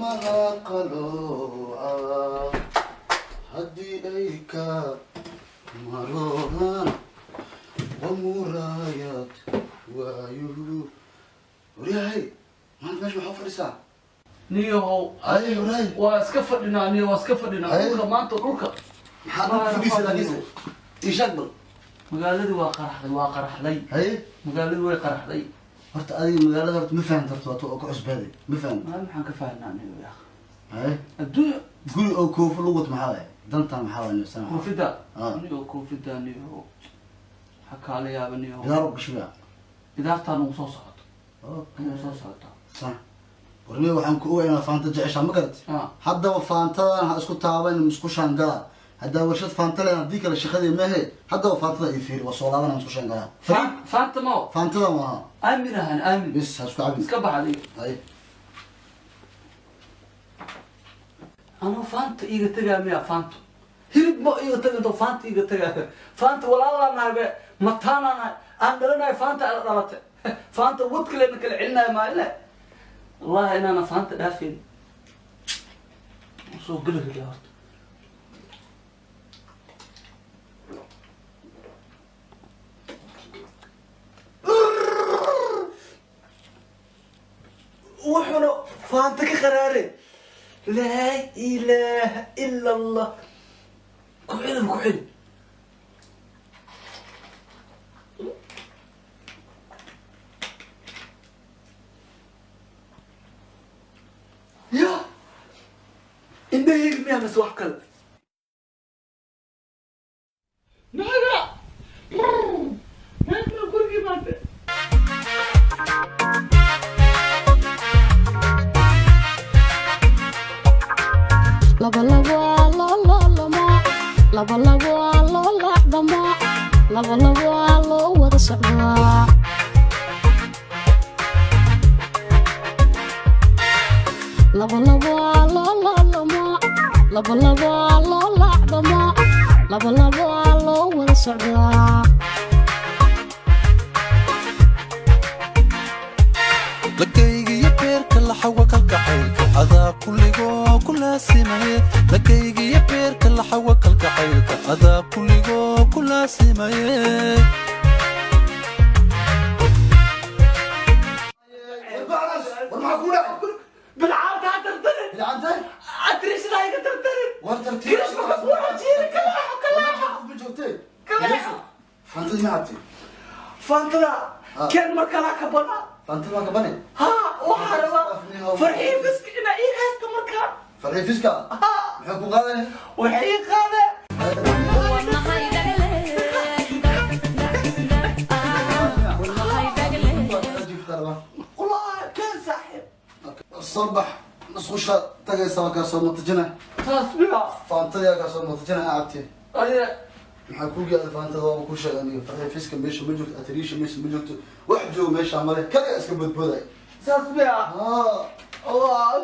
Wadnaha qalooca haddii ay ka maroodaan waa muraayad waayuhu. Waryahay, maanta meesha maxaa u fadhisaa? Niyahow. Hay, waraay. Waa iska fadhinaa niyo, waa iska fadhinaa. Hay. Dhulka maanta, dhulka. Maxaad u fadhiisaa laakiinse? Ii sheeg bal. Magaaladii waa qaraxday, waa qaraxday. Haye. Magaaladii way qaraxday. Horta adiga magaalada horta ma fahamta, horta waa ku cusbaaday, ma fahamta? Maa maxaan ka fahnaa niyo yaa? Haye. Adduunya. Guri oo koofo lagu wato maxaa waaye? Dantan maxaa waaye nifsan? Koofida. Ah. Niyo, koofida niyo, waxaa kaala yaaba niyo. Bidaar u gashay. Bidaartaa nagu soo socoto. Okay. Nagu soo socota. Sax. Warniyo, waxaan ku ogaa inaad Faanta jeceshaa, ma garat? Ah. Haddaba Faantadan ha isku taaban, musqushaan gala. Haddaa warshad Faanta leen, haddii kale shaqadii mehe. Haddaba Faantada ii fiiri, waa soo laabana, musqushaan galaa. Fariid. Faanta mao. Faantadan waa. Aamin ahan, aamin. Bis, ha isku cabin. Iska bax adiga. Hay. Anoo Faanta iiga tegaa miya? Faanto hilib ma iiga taga into Faanta iiga tegaa? Faanta walaalaa nahay be, mataanaa nahay, aan dhalanahay. Faanta ala dhalate, Faanta wad kalena kala celinayo maaline. Wallahi inaana Faanta dhaafeyn. Soo geli rabaa horta. Wuxuuna Faanta ka qaraare. Laa ilaaha ila Allah. Ku celin, ku celin. Ya indhahayga miyaa mise wax kale? Naaga naagna gurigii maante. Laba labo loo loolamo, laba labo loo laacdamo, laba labo loo wada socdaa. Laba labo loo loolamo, laba labo loo laacdamo, laba labo loo wada socdaa. Lakaygiyo beerka, laxawa kalgacaylka, adaa kulligoo ku laasimaye. Lakaygiyo beerka, laxawa kalgacaylka, adaa kulligoo ku laasimaye. War, maxaa ku dhacay? Bilcaanta ha tartarin. Bilcaanta? Adrishada ha iga tartarin. War, tartiib. Kirishma kas waxa jiiri kaleexo, kaleexo. Ma joogtay? Kaleexo. Faantadii ma cabtay? Faantada. Ah. Keen mar kalaa ka bana. Faantada waa ka bane. Ha, waxaa rabaa Farxii Fiska inaa ii haysto markaa. Farxii Fiska? Ha. Maxay ku qaadanay? Waxay ii qaadeen. Wallahi keen, saaxiib. Soo bax, musqusha tagaysa, waa kaa soo matajina. Saas miya? Faantadii aa kaa soo matajina, aa cabtay. Aye. Maxaa kuu gaada Faantada? Waaba kuu sheegay aniga, Farxii Fiska meesha ma joogto, atariisha meesha ma joogto, wax joogo meesha male, kaliya iska bodbooday. Saas miya? Haa. Waa.